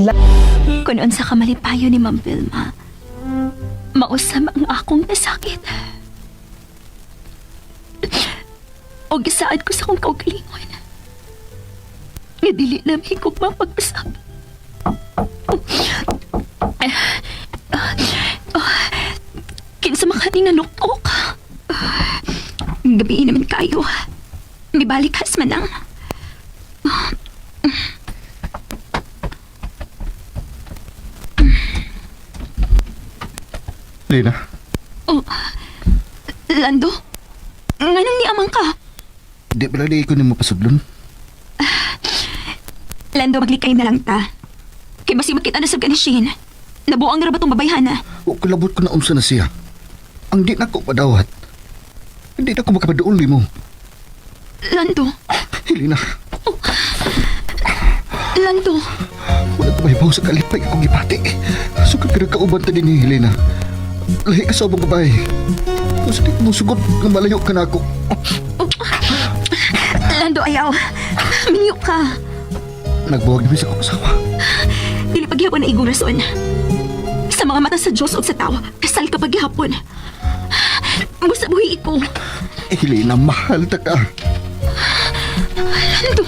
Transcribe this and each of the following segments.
Kung unsa ka malipayo ni Ma'am Vilma, mausam ang akong nasakit. O gisaad ko sa akong kaugalingon nga dili na mahigog mapag-usab. Kinsa makating nanuktok. Gabi naman kayo. Mibalikas man ang. Lina, Oh, Lando, nganong niamang ka? di ba di ko nimo pasudlon? Lando, maglikay na lang ta. Kay basi makita na sa ni Shane. Nabuang na ra ba tong babayhana? O kalabot ko na unsa na siya. Ang di na ko padawat. Hindi na ko makapaduol nimo. Lando, Helena, Lando, wala ko mahibaw sa kalipay akong gipati. Sugod ka nagkauban ta din ni Helena. Lahi ka sa ubang babae. Kung sa di ko musugot, nga malayo ka na ako. Lando, ayaw. Minyo ka. Nagbuwag namin sa akong asawa. Dili paghihapon na igong rason. Sa mga mata sa Diyos o sa tao, kasal ka paghihapon. Busa buhi ko. Helena, mahal ta ka. Lando.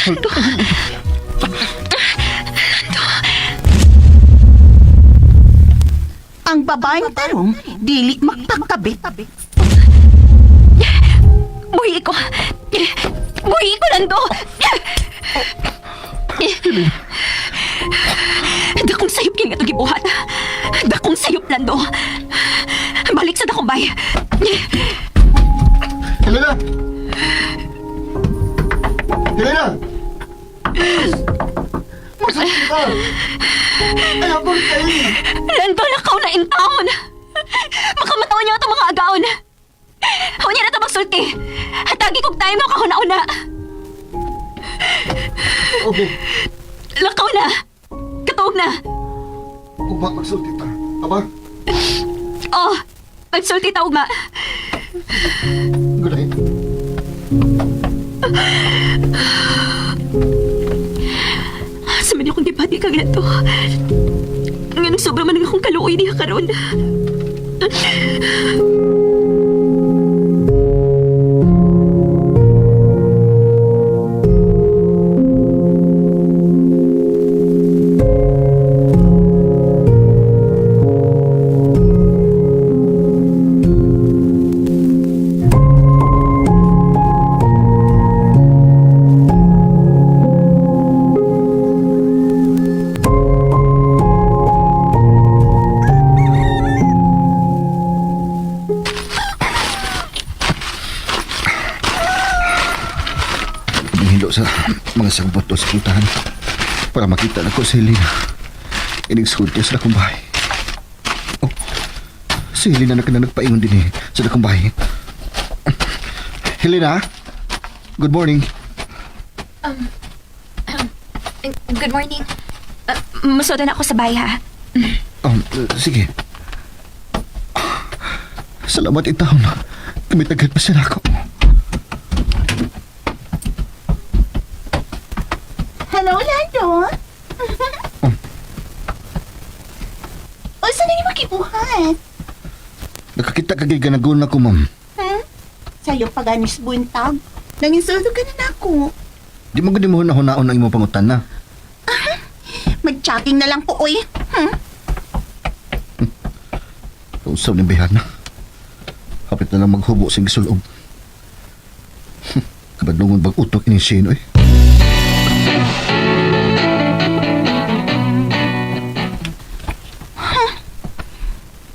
Lando. Ang babaeng tarong dili magpakabit. Buhi ko. Buhi ko, Lando. Dakong sayop kini nga gibuhat. Dakong sayop, Lando. Balik sa dakong bay. Helena! Helena! Masakit ka! Ay, ako kayo! Lando, lakaw na in town. Makamataw niya itong mga agaon. Huwag niya na ito magsulti. Hatagi kong time mo kahuna-una. Okay, Lakaw na. Katuog na. ugma magsulti ta. Aba, Oh, magsulti ta ugma. good night. Sa man akong gipati kag Lando. Nganong sobra man ang akong kaluoy diha karon. Nihilo sa mga sagbot o sa putahan para makita na ko si Helena. Inigsulti sa dakong bahay. Oh, si Helena na kana nagpaingon din eh sa dakong bahay. Helena, good morning. Good morning. Musoda na ako sa bahay ha. Sige. Salamat itaon. Kumitagal pa sila ako. Hello, Lando. Unsa na nimo gibuhat? Nakakita ka kay ganagon ako, ma'am. Hmm? Sayo pa ganis buntag. Nanginsulto ka na nako. Di mo gud mo hunaon ang imong pangutan na. Mag-jogging na lang po, oy. Hmm? Usab ni Bihana. Hapit na lang maghubo sa gisulob. Kabadlungon bag utok ini Shane, oy.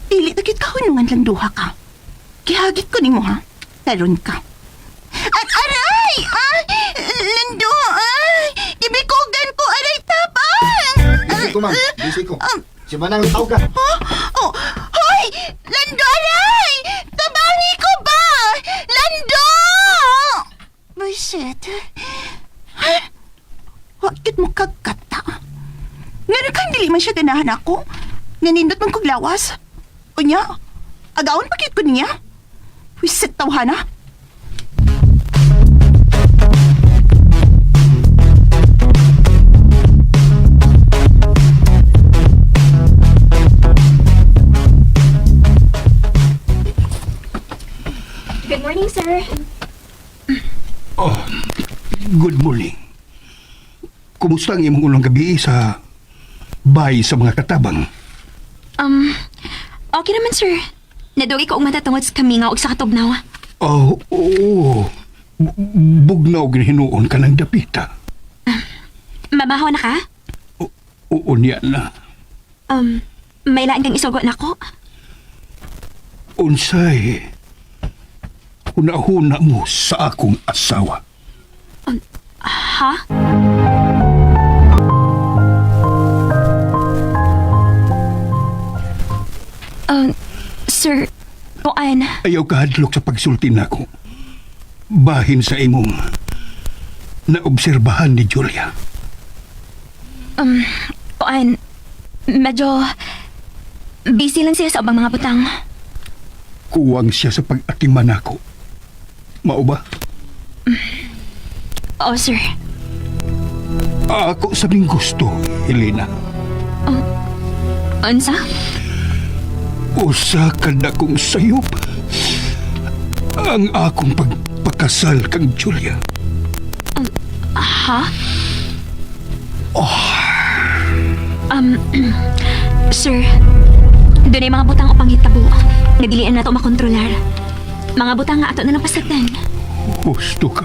Dili na gid ka hunungan lang duha ka. Gihagit ko nimo ha. Taron ka. At aray! Ah! Lando! Ah! Gibikugan ko! Aray, tapang! Busy ko, ma'am. Busy ko. Si Manang tao ka. Oh! Oh! Hoy! Lando, aray! Tabangi ko ba? Lando! Bullshit. Ha? Wakit mo kagkata. Nga kang dili man siya ganahan ako. Nanindot man kog lawas. Unya, agaon pakit ko niya. Wisit tawhana. sir. Oh, good morning. Kumusta ang imong unang gabi sa bay sa mga katabang? Okay naman, sir. Nadugi ko og mata tungod sa kamingaw og sa katugnaw. Oh, oo. Bugnaw ginihinuon ka ng dapita. Mamahaw na ka? Oo niya na. May lain kang isugo nako. Unsay, hunahuna mo sa akong asawa. Ha? Sir, kuan. Ayaw kahadlok sa pagsulti nako. Bahin sa imong naobserbahan ni Julia. Kuan, medyo busy lang siya sa ubang mga butang. Kuwang siya sa pag-atiman nako. Mao ba? Oo, sir. Ako sa ning gusto, Helena. Unsa? Usa ka na kong sayop. Ang akong pagpakasal kang Julia. Ha? Sir, doon ay mga butang upang hitabo. Nga dili na nato makontrolar. Mga butang nga ato na lang pasagdan. Gusto ka.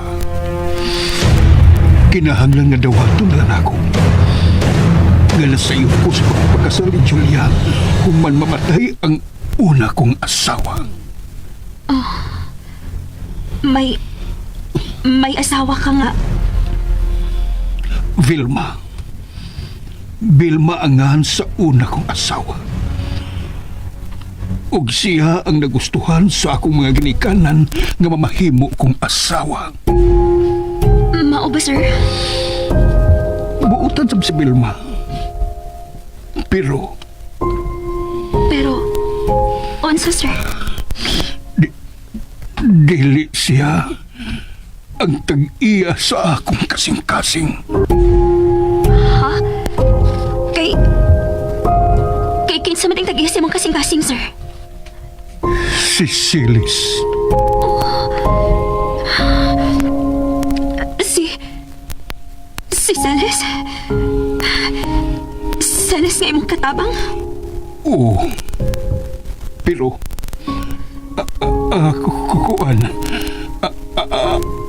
Kinahanglan nga dawaton lang ako. Nga nasayop ko sa pagpakasal ni Julia human mamatay ang una kong asawa. May... May asawa ka nga. Vilma. Vilma ang ngalan sa una kong asawa. Ug siya ang nagustuhan sa akong mga ginikanan nga mamahimo kong asawa. Mao ba, sir? Buotan sab si Vilma. Pero Pero... Unsa, sir? dili siya ang tag-iya sa akong kasing-kasing. Ha? Kay... Kay kinsa man ang tag-iya sa imong kasing-kasing, sir? Si Silis. Si... Si Celes? Celes nga imong katabang? Oo. Pero kukuan.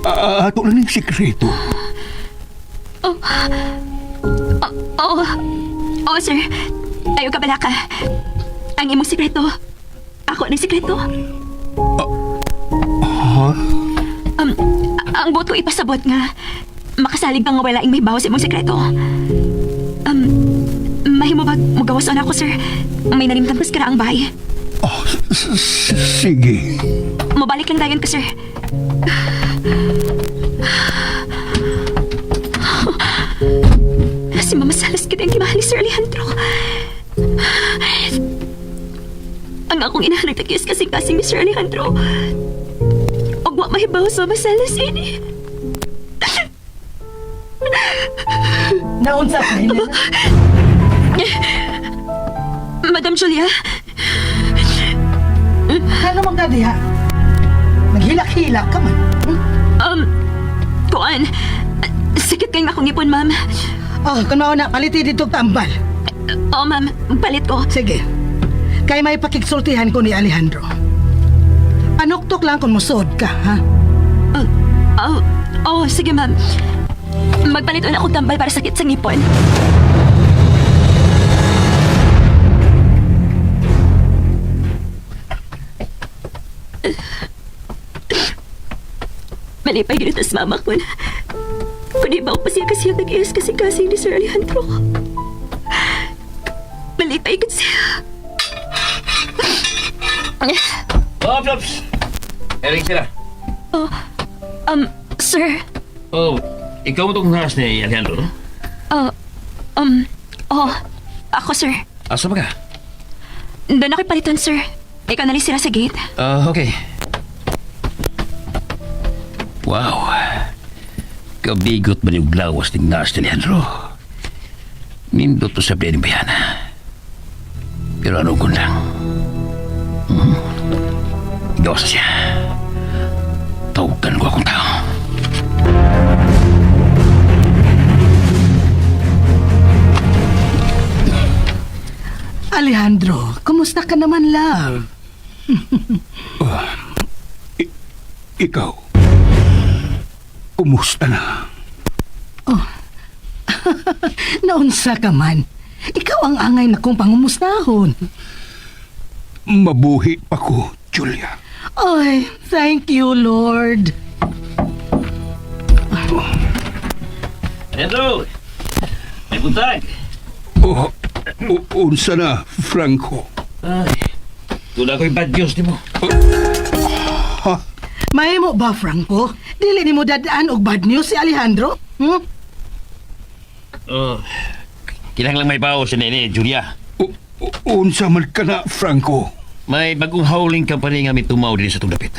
Ato lang ning sikreto. Oo. Oo, sir. Ayaw ka balaka. Ang imong sikreto. Ako ang sikreto. Ha? Ang buot ko ipasabot nga. Makasalig pa nga wala ing may bawas imong sikreto. Mahimo ba mugawas na ako, sir? May nalimtan ko sa karaang bahay. Oh, sige. Mabalik lang dayon ka, sir. Si Mama Salas kita ang gimahal ni Sir Alejandro. Ang akong inahan nagtagiyas kasing-kasing ni Sir Alejandro. Og wa mahibaw sa Mama Salas ini. Naunsa ka, Helena? Madam Julia, Ano man ka diha? Naghilak-hilak ka man. Kuan, sakit kayong akong ngipon, ma'am. Oh, kung mauna, paliti dito tambal. Oo, ma'am, palit ko. Sige. Kay may pakigsultihan ko ni Alejandro. Panuktok lang kung musuod ka, ha? Oh, oh, sige, ma'am. Magpalit ulit akong tambal para sakit sa ngipon. Malipay ginito sa mama ko. Kundi ba pa siya kasi ang nag-ias kasi-kasi ni Sir Alejandro. Malipay gid siya. Ops, ops! Eric sila. Oh, sir. Oh, ikaw mo itong nurse ni Alejandro, no? Oh, oh, ako, sir. Asa ba ka? Doon ako'y paliton, sir. Ikaw na lang sila sa gate. Ah, okay. Wow. Kabigot ba yung lawas ni nurse ni Alejandro? Nindot to sa ni Bayana. Pero ano kun lang? Gawas na siya. Tawagan ko akong tao. Alejandro, kumusta ka naman, love? Ikaw, kumusta na? Naunsa ka man. Ikaw ang angay na kong pangumustahon. Mabuhi pa ko, Julia. Ay, thank you, Lord. Alejandro! May buntag! Oh, unsa na, Franco? Ay, tula ko'y bad news ni mo. Ha? Mahimo ba, Franco? Dili nimo dadaan og bad news si Alejandro? Hmm? Oh, kinahanglang may bao si Nene, Julia. Unsa man ka na, Franco? May bagong hauling company nga mitumaw din sa itong dapit.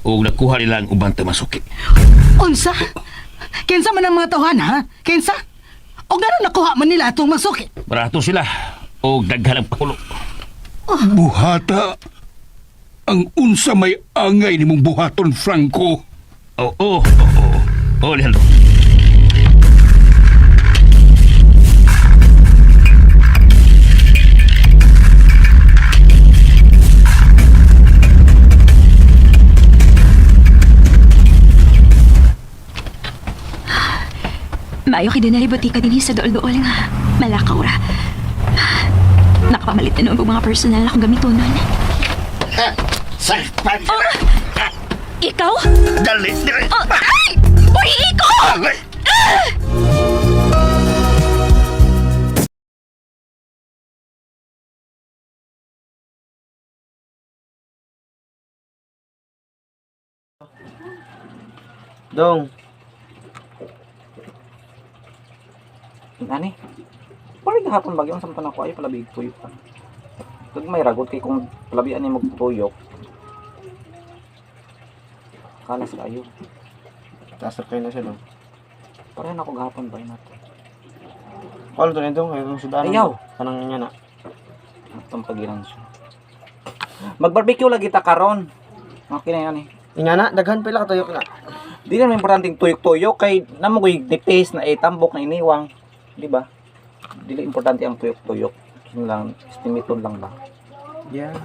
O nakuha nila ang ubang tamasuki. Unsa? Kinsa man ang mga tawhan, ha? Kinsa? O gano'n nakuha man nila atong masuki? Barato sila. O daghan ang pakulo. Buhata. Ang unsa may angay nimong buhaton, Franco. Oo, oo, oo. Oo, Alejandro. Maayo kay dinali butika dinhi sa dool-dool nga. Malakaw ra. Nakapamalit na noon og mga personal na akong gamitonon. Sakpan! Oh! Ikaw? Dali! Dali! Oh, ay! Boy, iko! Ay! Dong, Ani? Pare gahapon bagyo ang samtan ako ay palabig tuyok pa. Kag may ragot kay kung palabian ni magtuyok. Kalas kayo. taas kayo na siya dong. Parehan ako gahapon ba nato. Kalo to nito, kay kung sudanon. Ayaw. Kanang nga na. Atong pagilan siya. Mag-barbecue lagi ta karon. Okay na yan eh. Nga na, daghan pila ka tuyok na. Di naman importante tuyok-tuyok kay namo koy nipis na itambok na iniwang, di ba? Dili importante ang tuyok-tuyok. Yun lang, estimaton lang ba. Yeah.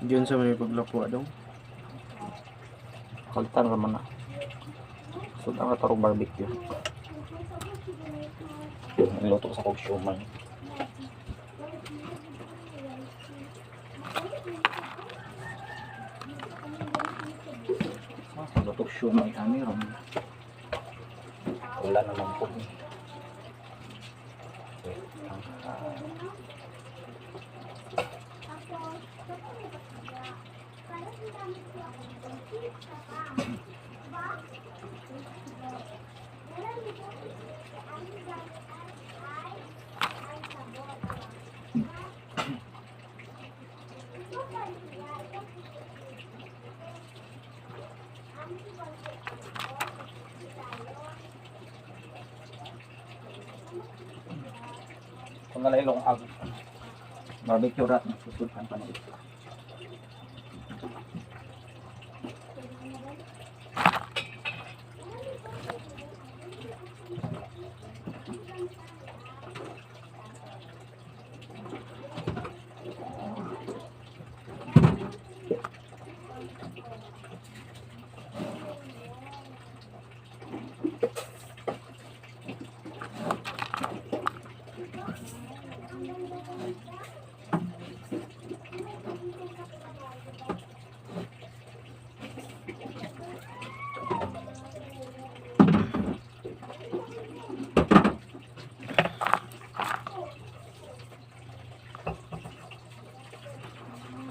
Diyon sa may paglakwa dong. Kalitan raman na. Sudan ka tarong barbecue. Niluto sa kog siomay. Luto siomay kami ron. Wala naman po. Eh. Wait lang. Kung nalailong ag barbecue rat na susudan pa na ito.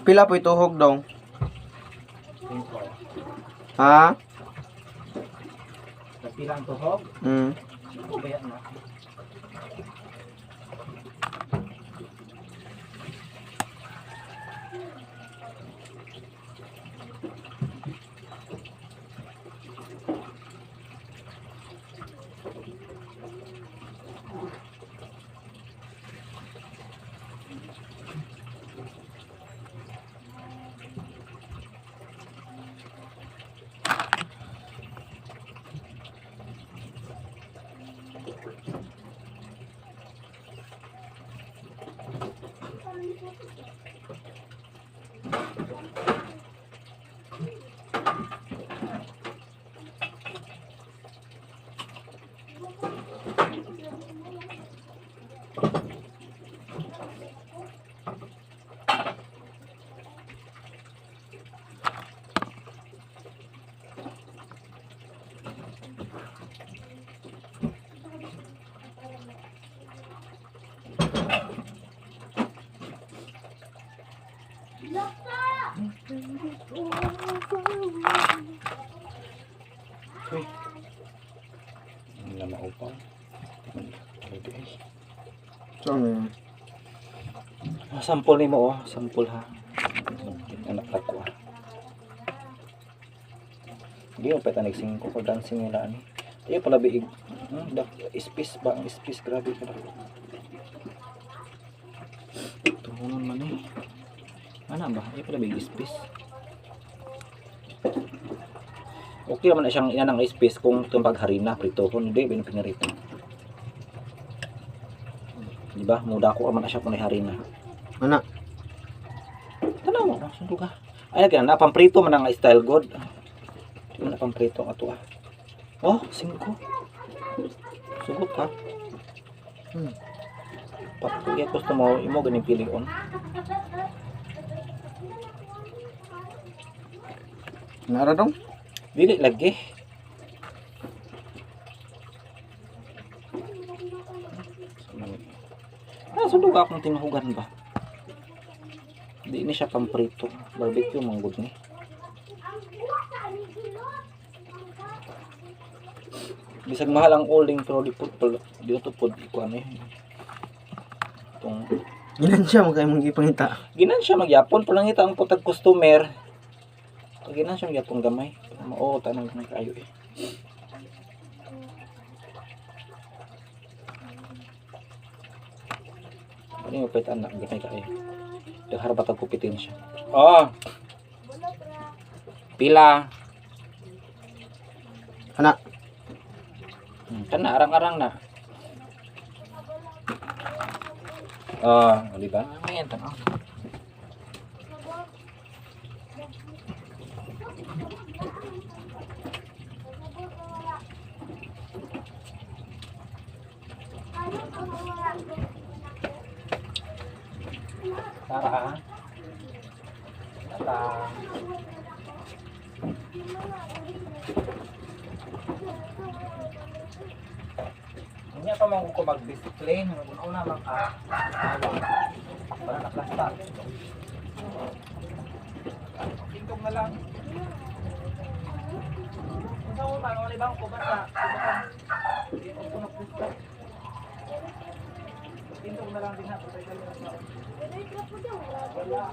Pila po ituhog dong? Ha? Nagpila ang tuhog? Kaya na. Uy. Hindi na maupaw. Pwede ay. So, ano yun? Ah, sample nimo oh, sample ha. Anak na ko ah. Hindi mo pa tanig singko ko dancing nila ani. Iyo pala biig. Space ba ang space, grabe ka ba. Tuhunon man eh. Ana ba? Iyo pala biig space. Okay naman na siyang ina ng space kung itong pagharina, pritohon, hindi, bin pinarito. Di ba? Muda ko man na siya kung harina. Ana. Tanaw mo, sundo ka. Ay, kaya na, pamprito man ang style god. Di mo na pamprito ang ato ah. Oh, singko. Sugot ka. Pag gusto mo, imo ganing pilion. Nara dong? Dili lagi. Ah, sundo ka akong tinuhugan ba? Di ni siya pamprito. Barbecue manggod ni. Bisag mahal ang uling pero di pud di to pud ikuan eh. Itong Ginan siya magkaya mong ipangita. ginan siya magyapon pero nangita ang putag customer. Ginan siya magyapon gamay. Oo, tanong gamay kayo eh. Ano yung pait anak gamay kayo. Daghar batag kupitin siya. Oh. Pila. Ana. Kana arang-arang na. Ah, di ba? Ayan, tanaw. Tara ah. Tara. Hindi pa man ko mag-discipline, una man ka. Para naplasta. Tindog na lang. Kung sa man, wala bang ko basta. Tindog na lang din ha. Wala.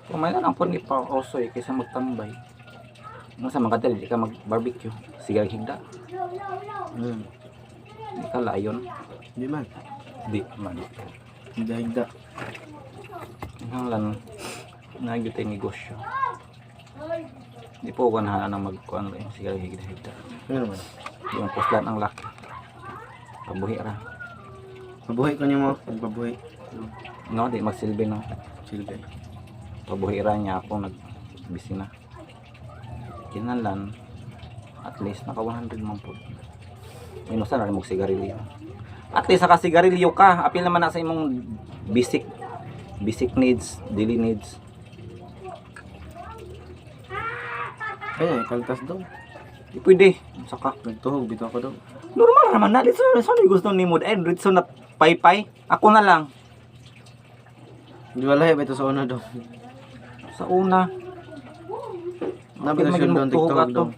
Kumain na lang po ni pa osoy kaysa magtambay. Nung sa mga kadali, di ka mag-barbecue. Sige, higda. Di ka layon. Di man. Di man. Higda higda. Nang nagyo tayo negosyo. Di po ko nahala nang magkuan lang. Sige, higda higda. Ano naman? Di mo puslan ang laki. Pabuhi ra. Pabuhi ko niyo mo. Pagpabuhi. No, di magsilbi no. Silbi. Pabuhi ra niya ako nag busy na. Kinahanglan at least naka 100 man po. Minusan na rin mong sigarilyo. At least naka sigarilyo ka. Apil naman na sa imong basic basic needs, daily needs. Ay, kaltas daw. Di pwede. Saka. Nagtuhog, bitaw ko daw. Normal naman na. Dito na saan gusto ni Mood. Eh, dito na paypay. Ako na lang. Di wala ba ito sa una daw? Sa una. Nabi Okay, na maging sweldo ang magtuhog TikTok ato. dong.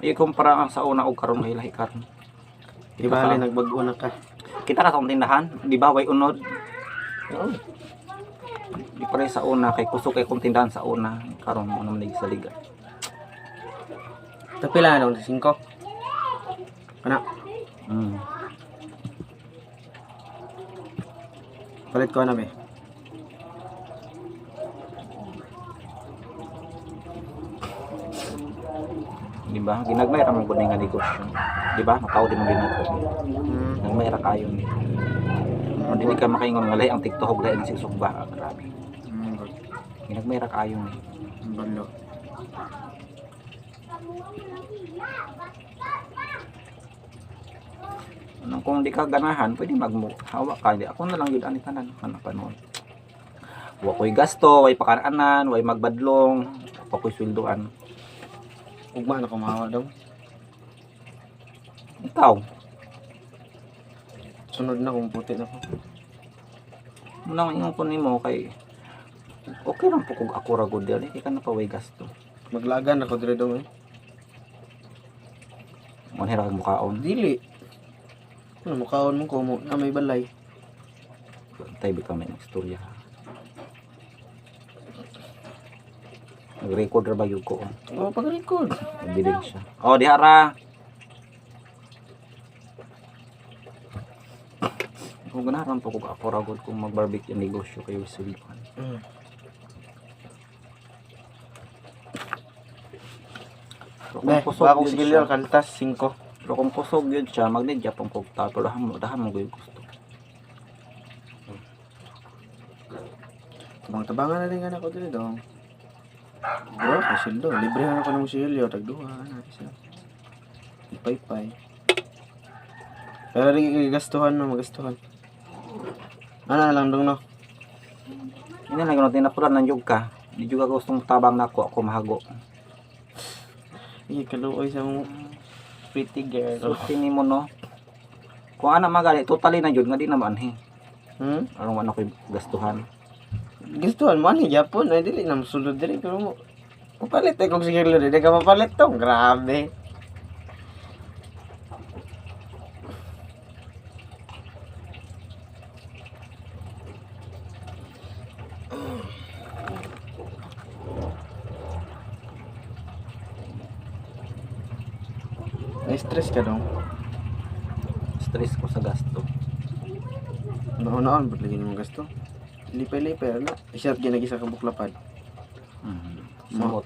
Ikumpara ang sa una og karon kay lahi karon. Di bale nagbag-o na ka. Kita ka sa akong tindahan, di ba way unod? Oo. Di pare sa una kay kusog kay kong tindahan sa una karon mo naman sa liga. Tapila na dong 5. Kana, palit ko na be. Di ba? Ginagmay ra man gud ni nga negosyo. Di ba? Makaw di mo ginako. Ginagmay ra kayo ni. Kung dili ka makaingon nga lahi ang TikTok lahi ang sigsugba, ah, grabe. Ginagmay ra kayo ni. Balo. Anong kung di ka ganahan, pwede magmo hawa ka. Di ako na lang yun ani tanan ano pa noon. Wa ko'y gasto, way pakananan, way magbadlong, wa ko'y sweldoan. Ugma na kumawa dong. Ikaw, Sunod na kung puti na ko. munang ingon ko nimo kay okay lang po kung ako ra gud dili kay ka na pa way gasto. Maglagan ako dire dong eh. Mo hira kag mukaon. Dili. Ano mukaon mo ko mo na may balay. Antay bitaw na imong istorya. Nag-record ra ba yun ko? Oh. Oh, pag-record. Ebidensya. Oh, diha ra. Kung ganahan po kung ako ra gud kung mag-barbecue negosyo kayo sweldoan. Pero kung Be, kusog bakong yun sigarilyo siya, kantas 5. pero kung kusog yun siya, magnidya pong kugta, pero dahan mo gyud gusto. Tabang-tabangan na rin nga ako dire dong. Bro, kay sweldo. Libre na ako ng sigarilyo. Tagduha na isa. Ipay-pay. Pero rin gastuhan no, magastuhan. Ano na lang dong no? Yun na lang yun, tinapulan ng yug ka. Di juga gustong tabang nako ako mahago. Iya, kaluoy sa mong pretty girl. Sulti nimo no. Kung ana magali, totally na jud nga di na maanhi. Aron wala ko'y gastuhan. Gustuhan mo ani Japon ay dili na mosulod diri pero mo papalit ay kog sigarilyo dili ka mapalit tong grabe. Na-stress ka dong. Stress ko sa gasto. Naon-naon, ba't lagi mong gasto? Lipay-lipay, ano? Isa at ginagisa ka buklapad. Sumot.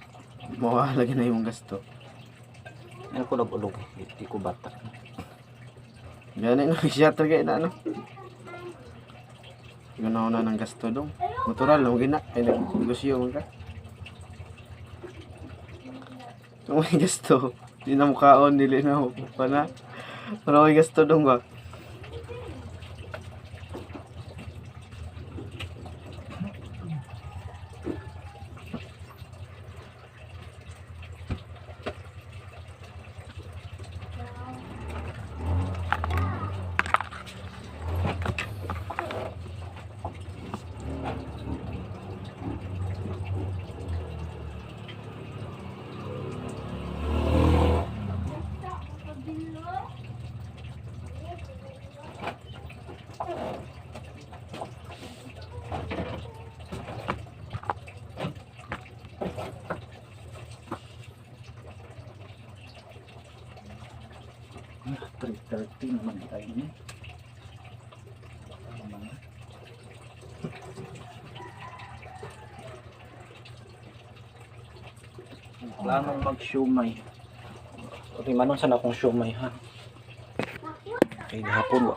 Mawala lagi na yung gasto. Ano ko nag-ulog eh. Di ko bata. Gani no, siya talaga ina ano. Ganaw na ng gasto dong. Natural lang gina ay nagnegosyo man ka. Kung may gasto, di na mukaon, dili na mo pa na. Pero may gasto dong ba? Ah, 3:30 naman tayo ni. Planong mag-siomay. Okay, manon sana akong siomay ha. Kay gahapon wa